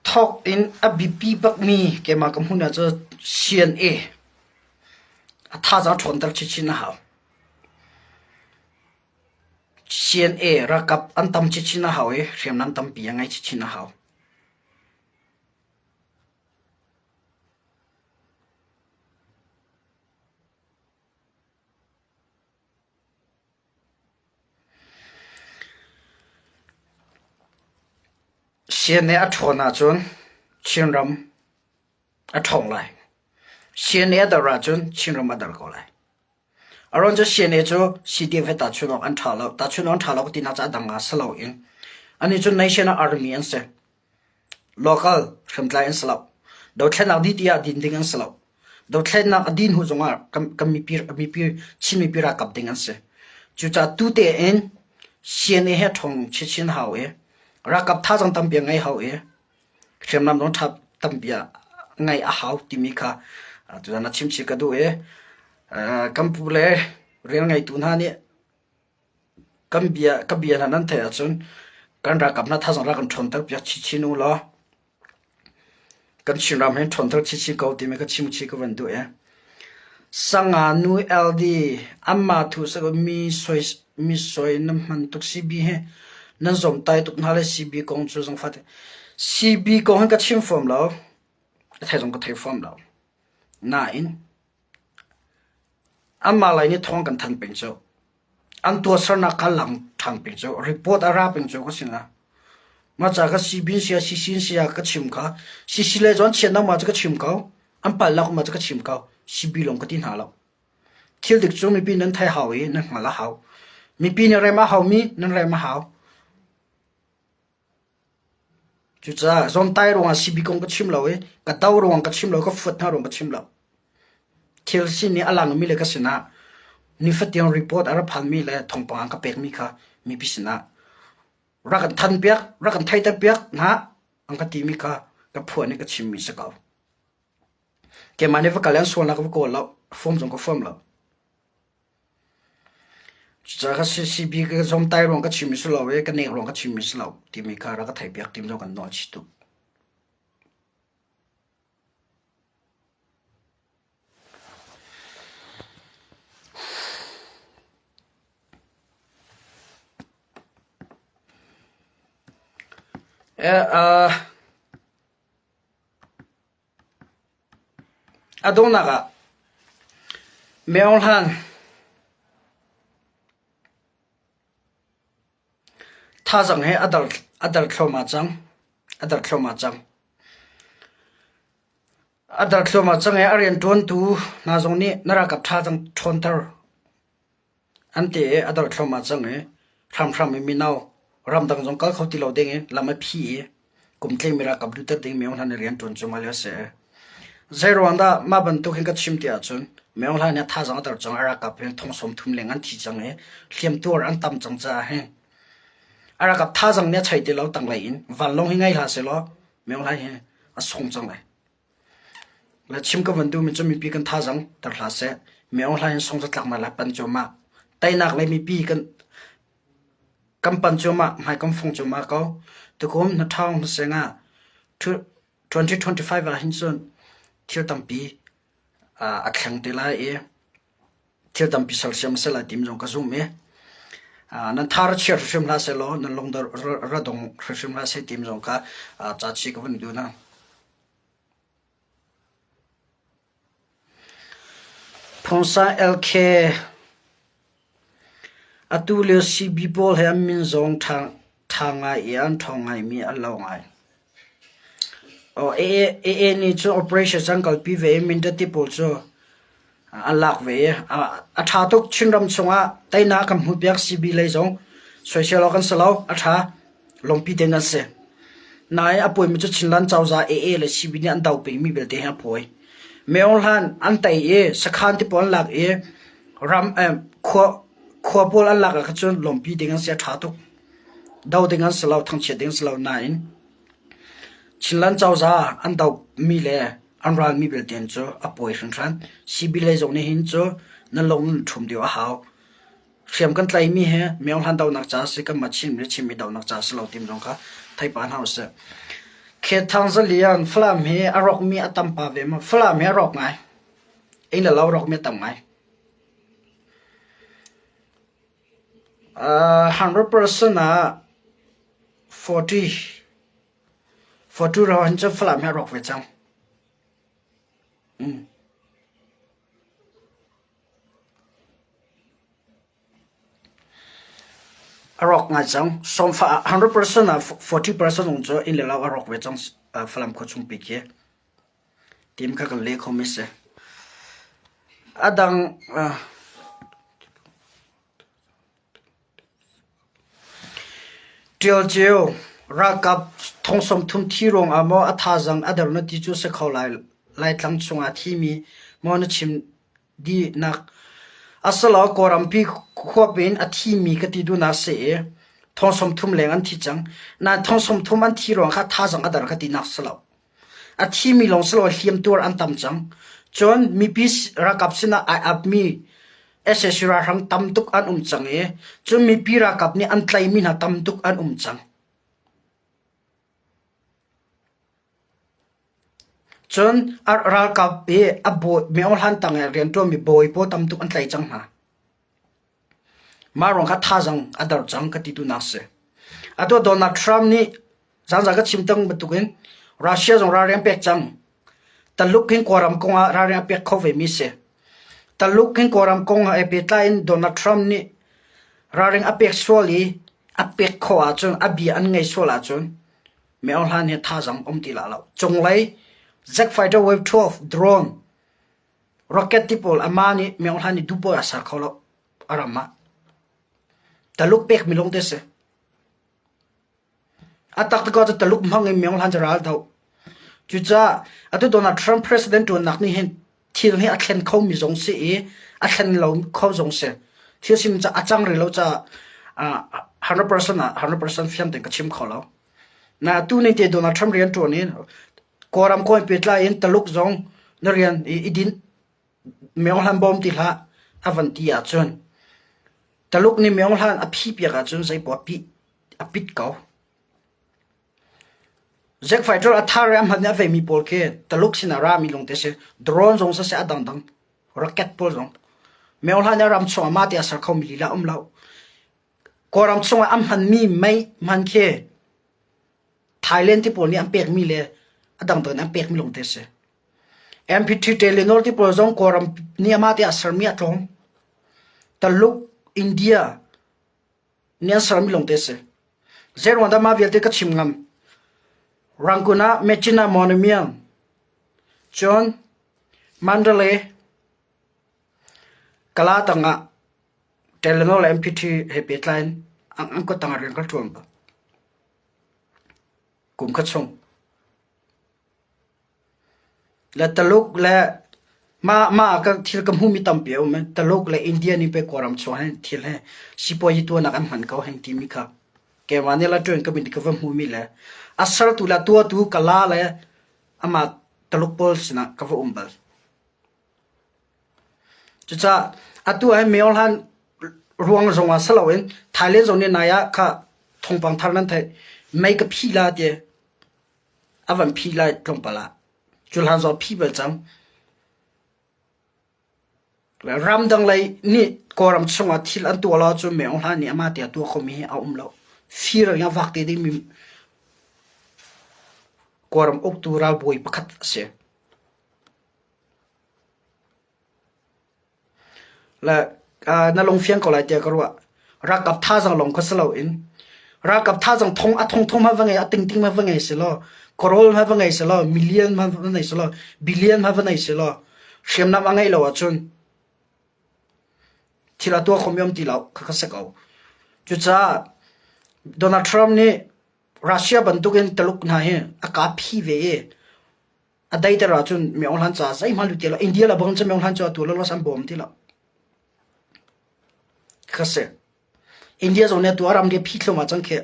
thawk in a biapi bakmi keimah ka hmun ahcun CNA a thazaang ṭhawnter chinchin a hau. CNA ralkap an tam chinchin a hau i hriamnam tampi a ngei chinchin a hau. CNA a ṭhawn ahcun Chinram a ṭhawng lai. CNA a dor ahcun Chinram a dor ko lai. A ruang cu CNA cu CDF he tahchunh awk an ṭha lo. Tahchunh awk an ṭha lo ka tinak cu a dang ah si loin anih cu national army an si. Local hriamtlai an si lo. Dothlennak dih ti ah din ding an si lo. Dothlennak a din hnu zongah kan, kan mipi, mipi, Chin mipi ralkap ding an si. Cucaah tu tein CNA he ṭhawng chinchin hau i ralkap thazaang tampi a ngei hau i hriamnam zong ṭha tampi ah ngaih a hau timi kha tuzan ah chimchih ka duh i kan pu le rian ngeitu hna nih kan bia ka bia hna nan theih ahcun kan ralkap hna thazaang rak kan ṭhawnter piak chinchin u law kan Chinram hin ṭhawnter chinchin ko timi ka chim chih ka van duh i Sanga nu LD anmah thu mi soi mi soi na hman tuk CB hi nan zawmtai tuk hna le CB kong cu zong fate CB kong hi ka chim fom lo ka thei zong ka thei fom lo nain anmah lei nih thawng kan thanh peng cu an tuahsernak kha lang ṭhan peng cu report a ra peng cu ka sinah mah ca ka CB sia CC sia ka chim kha CC le cun chiatnak ma cu ka chim ko an palhnak ma cu ka chim ko CB lawng ka ti hna lo Thil dik cu mipi nan theih hau i nan hngalh a hau. Mipi nih rem a haumi nan rem a hau. Cucaah zawmtai ruangah CB kong ka chim lo i ka do ruang ka chim lo, ka fuat hna ruang ka chim lo. Thil sin i a langmi le ka sinah nifatin report a ra phanmi le thawngpang an ka pekmi kha mipi sinah rak kan thanpiak, rak kan theiterpiak hna an ka timi kha ka phuan i ka chimmi si ko. Keimah nih va kal i an sualnak ka va kawl lo. Form zong ka form lo. Cucaah ka CCB ka zawmtai ruang ka chimmi si lo i ka nek ruang ka chimmi si lo timi kha rak ka theihpiak tim zong kan nawl chih tuk. Eh, uh, A donghnak ah Maung Hlan. Thazaang he a dal a dal thluahmah cang. A dal thluahmah cang. A dal thluahmah cang i a rianṭuantu hna zong nih na ralkap thazaang ṭhawnter an ti i a dal thluahmah cang i hramhram in mino ramdang zong kal kho ti lo ding in lam a phi i kum tlingmi ralkap lutter ding Myo Hlan i rianṭuan cuahmah lio a si. Zeiruang dah mah bantuk hin ka chim ti ahcun Myo Hlan hi a thazaang a der cang, a ralkap hin thong 30 leng an thi cang i hliamtuar an tam cang caah hin a ralkap thazaang nih a chei ti lo tanglei in vanlawng hi ngei hlah sehlaw Myo Hlan hi a sung cang lai. Le chim ka van duhmi cu mipi kan thazaang ter hlah seh. Myo Hlan in sung zatlaknak le pan cuahmah. Teinak le mipi kan Kan pan cuahmah, hmai kan fong cuahmah ko. Tukum na ṭhawng hmaseng ah 2025 ah hin cun thil tampi a thleng te lai i thil tampi sersiam a si lai timi zong ka zumh i nan tha ra chia hrimhrim hlah sehlaw nan lung ra dong hrimhrim hlah seh timi zong kha ca chih ka vun duh hna. Phungsa LK Atu lio CB pawl he an min zong ṭha ngai i an ṭhawng ngaimi an lo ngai. AA nih cun operation an kalpi ve i Mindat ti pawl cu an lak ve i a ṭha tuk Chinram chungah teinak kan hmuhpiak CB lei zong soisel awk an si lo a ṭha. Lawmpi ding an si. Nain a puaimi cu Chinland cozah AA le CB nih an do pengmi belte hi a phuai. Mayor hlan an tei i sakhan ti pawl an lak i ram khua khua pawl an lak ah khan cun lawmpi ding an si a ṭha tuk. Do ding an si lo, thangchiat ding an si lo nain Chinland cozah an domi le an ralmi belte cu a pawi hringhran. CB lei zong nih hin cu nan lung nan ṭhum deuh a hau. Hriam kan tlaihmi hi myohlan dohnak ca a si, kanmah Chin le Chinmi dohnak ca a si lo timi zong kha thei pah hna usih. Khethang Zalian Falam hi a rawkmi a tam pah ve maw? Falam hi a rawk ngai. Inn le lo rawkmi a tam ngai. 100% ah 40 40 ro hin cu Falam hi a rawk ve cang. Mm. A rawk ngai cang. Sawmfa 100% ah 40% zong cu inn le lo a rawk ve cang Falam khua chungpi khi. Tim kha kan leh kho mi si. A dang Ṭial cio ralkap thong 30 thi ruangah maw a thazaang a der na ti cu si kho lai. Laitlang chungah thimi maw na chim dihnak asilo Kawlrampi huap in a thimi ka ti duhnak si i thong 30 leng an thi cang. Nain thong 30 an thi ruang kha thazaang a der ka tinak si lo. A thimi lawng si lo hliamtuar an tam cang. Cun mipi ralkap sinah ai apmi sac ralhrang tam tuk an um cang i cun mipi ralkap nih an tlaimi hna tam tuk an um cang. Cun ralkap i a bawi Myo Hlan tang i rianṭuanmi bawi pawl tam tuk an tlai cang hna. Mah ruang kha thazaang a der cang ka ti duhnak a si. Atu Donald Trump nih zaanzaan ka chim tang bantukin Russia zong ralring a pek cang. Taluk hin Kawlram kong ah ralring a pek kho vemi a si. Taluk hin Kawlram kong he pehtlai in Donald Trump nih ralring a pek sual i a pek khawh ahcun a bia an ngei sual ahcun Myo Hlan hi thazaang um ti la lo. Cunglei Jet fighter Wave 12 drone Rocket ti pawl amah nih Myo Hlan nih duh pawl a ser kho lo a ram ah. Taluk pekmi lawng te si. A taktak ah cu Taluk hmang in Myo Hlan cu ral doh. Cucaah atu Donald Trump president ṭuannak nih hin thil hi a thlen khomi zong si i a thlen lo kho zong si. Thil sim ca a cang rih lo caah 100% ah 100% fiang tein ka chim kho lo. Na atu ning te Donald Trump rian ṭuan in Kawlram kong in pehtlai in Taluk zong na rian i dinh Myo Hlan bawm ti hlah a van ti ahcun Taluk nih Myo Hlan a phi piak ahcun zeipoah a pit ko. Jet fighter a thar i a hman i a veimi pawl khi Taluk sinah rami lawng te si. Drone zong siseh a dangdang rocket pawl zong. Myo Hlan nih ram chungah mah ti a ser khomi lila um lo. Kawlram chungah an hmanmi mei hman khi Thailand ti pawl nih an pekmi le a dangdang in an pekmi lawng te a si. MPT Telenor ti pawl zong Kawlram nih amah te a sermi a tlawm. Taluk, India nih an sermi lawng te a si. Zeiruang dah mah vialte ka chim ngam? Rangoon ah Mechina Monument, cun Mandalay, Kala tangah Telenor le MPT he pehtlai in an kut tangah rian ka ṭuan bal. Kum khat chung. Le Taluk le mah mah ka thil ka hmuhmi tampi a um i Taluk le India nih pei Kawlram chung hin thil hi sipuazi tuahnak an hman ko heng timi kha keimah nih la ṭuan ka min ka va hmuhmi le a sertu le a tuahtu Kala le amah Taluk pawl sinah ka va um bal. Cucaah atu ah hin Mayor hlan ruang zongah si loin Thailand zong nih nai ah kha thawngpang thar nan theih mei ka phi la ti a van phi lai tlawmpal ah cu hlan zong phi bal cang. Ramdang lei nih Kawlram chungah thil an tuah lo ahcun Mayor hlan nih amah te a tuah khomi hi a um lo. Fir in a vak te dingmi Kawlram uktu ralbawi pakhat a si. Le na lungfiang ko lai tiah ka ruah. Ralkap thazaang lawng kha si loin ralkap thazaang thong a thongthong hmanh va ngei a tingting hmanh va ngei selaw kawrawl hmanh va ngei selaw million hmanh va nei selaw billion hmanh va nei selaw hriamnam a ngeih lo ahcun thil a tuah khomi um ti lo kha si ko. Cucaah Donald Trump nih Russia bantukin Taluk hna hi a kap phi ve i A daiter ahcun Myo Hlan caah zeihmanh lut ti lo. India le bang cu Myo Hlan cu atu lo an bawm ti lo. Kha si. India zong nih atu a ram ri phi thlum ah cang khi.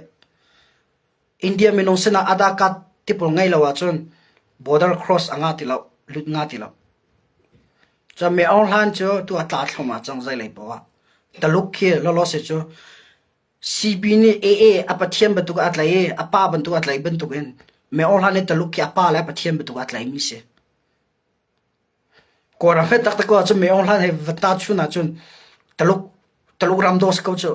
India minung sinah ada kat ti pawl ngei lo ahcun border cross a nga ti lo, lut nga ti lo. Cun Myo Hlan cu tu a tla thlum ah cang zei lei poah ah. Taluk khi lolo si cu CB nih AA a Pathian bantuk a tlaih i a pa bantuk a tlaih bantukin Meohlan nih Taluk khi a pa le a Pathian bantuk a tlaihmi si. Kawlram he taktak ko ahcun Meohlan he va tahchun ahcun Taluk Taluk ram dawh si ko cu.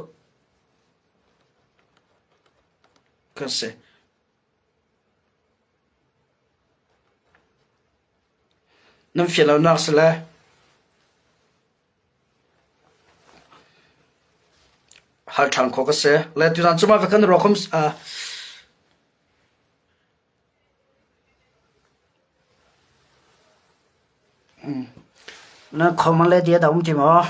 Ka si. Nan fian lonak si le Hal ṭhan khawh ka si. Le tuzaan cu mah kan ruak uh, na khom le dia da um ti maw?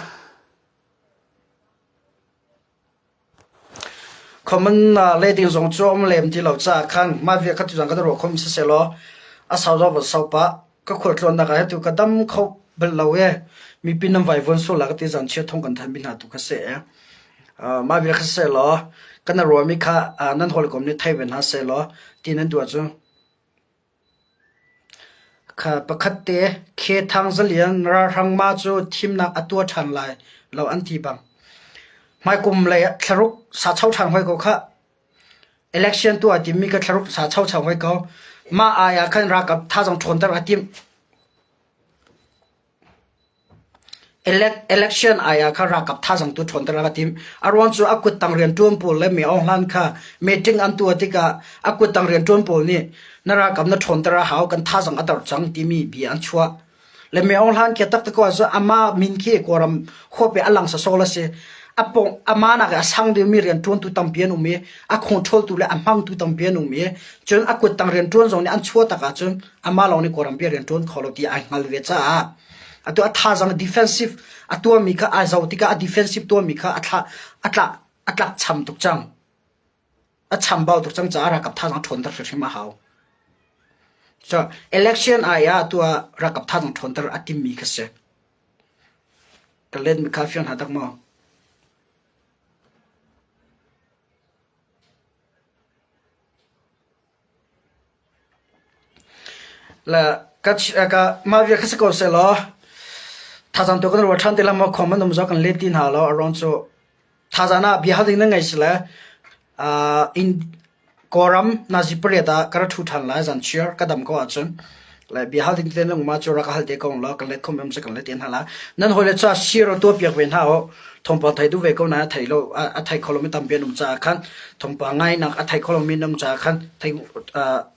Common le ding zong cu a um lem ti lo caah khan mah vial kha tuzaan kan ruah khom sisehlaw a sau dawh van sau pah. Ka khualtlawnnak ah tu ka dam kho bal lo ee. Mipi nan vaivuan sual la ka ti zan chia thong kan than mi hna tu kha si ee. Mah vial kha sisehlaw kan ruahmi kha nan hawikom nih thei ve hna sehlaw ti nan duh ahcun Kha pakhat te Khe Thang Zalian ralhrang ma cu thimnak a tuah ṭhan lai lo an ti bang. Hmaikum lei ah thlaruk sa cho ṭhan hoi ko khah. Election tuah timi ka thlaruk sa cho ṭhan hoi ko. Mah ai ah khan ralkap thazaang ṭhawnter a timh. Election ai ah khan ralkap thazaang tu ṭhawnter a ka timh. A ruang cu a kuttang rianṭuan pawl le mi Aung Hlan kha meeting an tuah tikah a kuttang rianṭuan pawl nih na ralkap na ṭhawnter a hau, kan thazaang a dor cang timi bia an chuah. Le mi Aung Hlan khi taktak ko ahcun amah min khi Kawlram khuapi a lang sawsawh a si. A pawng amah nak i a sang deuhmi rianṭuantu tampi an um i a control tu le a hmangtu tampi an um i cun a kuttang rianṭuan zong nih an chuah tak ahcun amah lawng nih Kawlram pi a rianṭuan kho lo ti ai hngal ve caah atu a thazaang defensive a tuahmi kha ai zo tikah a defensive tuahmi kha a thla a tlak a tlak cham tuk cang a chambau tuk cang caah ralkap thazaang ṭhawnter hrimhrim a hau so election ai ah tu ah ralkap thazaang ṭhawnter a timmi kha si ka let mi kha fiang hna tak maw Le ka ka mah vial kha si ko sehlaw thazaang tu kan ruat ṭhan ti la maw khom an um zong kan let ti hna lo a ruang cu thazaang ah bia hal ding na ngei si le uh, in Kawlram nazi pariat ah ka ra ṭhu ṭhan lai zan chiar ka dam ko ahcun le bia hal ding te nung ma cu rak hal te ko law kan let khom em kan let te hna la nan hawile cu sir tuah piak ve hna u. Thawngpang thei duh ve ko nain a thei lo a thei kho lomi tampi an um caah khan thawngpang ngainak a thei kho lomi an um caah khan thei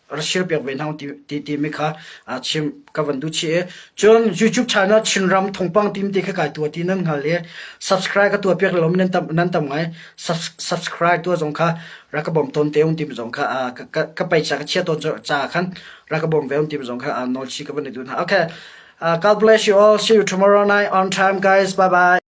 ra share piak ve hna ti ti timi kha chim ka van duh chih i cun YouTube channel Chinram thawngpang tim ti kha kai tua ti nan hngal i subscribe ka tuah piak lo nan tam nan tam ngai subscribe tua zong kha rak ka bawm tawn te um tim zong kha ka paisa ka chia tawn ca khan rak ka bawm ve um tim zong kha nawl chi ka van i duh hna okay uh, God bless you all see you tomorrow night on time guys bye bye.